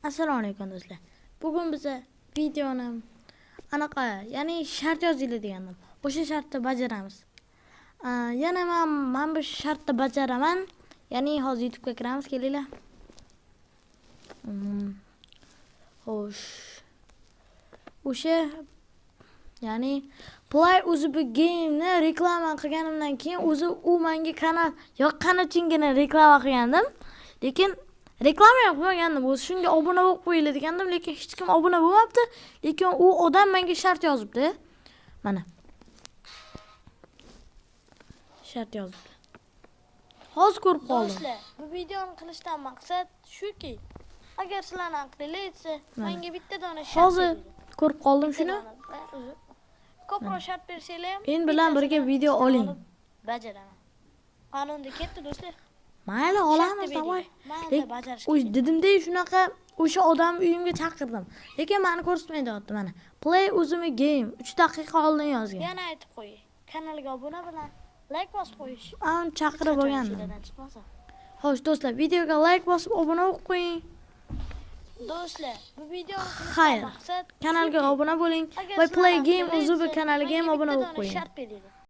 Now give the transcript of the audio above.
Assalomu alaykum, do'stlar. Bugun biza videoni anaqa, ya'ni shart yozinglar degandim. O'sha shartni bajaramiz. Yana man bu shartni bajaraman. Ya'ni hozir YouTube'ga kiramiz, kelinglar. Xo'sh. O'sha, ya'ni Play o'zi bu game'ni reklama qilganimdan keyin o'zi u menga kanal yoqqani uchungina reklama qilgandim. Lekin reklama ham qilmagandim. O'zi shunga obuna bo'lib qo'yinglar degandim, lekin hech kim obuna bo'lmabdi. Lekin u odam menga shart yozibdi. Mana. Shart yozibdi. Hozir ko'rib qoldim. Do'stlar, bu videoni qilishdan maqsad shuki, agar sizlarni aqlinglar yetsa, menga bitta dona shart Hozir beringlar. ko'rib qoldim Bitta shuni. dona, o'zi. Ko'proq shart bersanglar ham Men bilan birga bittasini video ishdan oling. olib bajaraman. Qonunda ketdi, do'stlar. Mayli, olamiz, Shartni давай. beringlar. Manda bajarish kerak. Dedimda shunaqa o'sha odamni uyimga chaqirdim. Lekin meni ko'rsatmay deyapti mana. Play o'zimi game 3 daqiqa oldin yozgan. Yana aytib qo'yay. Kanalga obuna bilan like bosib qo'yish. An chaqirib hech qachon olgandim. esinglardan chiqmasin. Xo'sh, do'stlar, videoga like bosib obuna bo'lib qo'ying. Do'stlar, bu videoni qilishdan Xayr. maqsad Kanalga shuki, obuna bo'ling agar va Play sizlarni Game aqlinglar Uzubi yetsa, kanaliga ham menga obuna bitta bo'lib dona qo'ying. shart beringlar.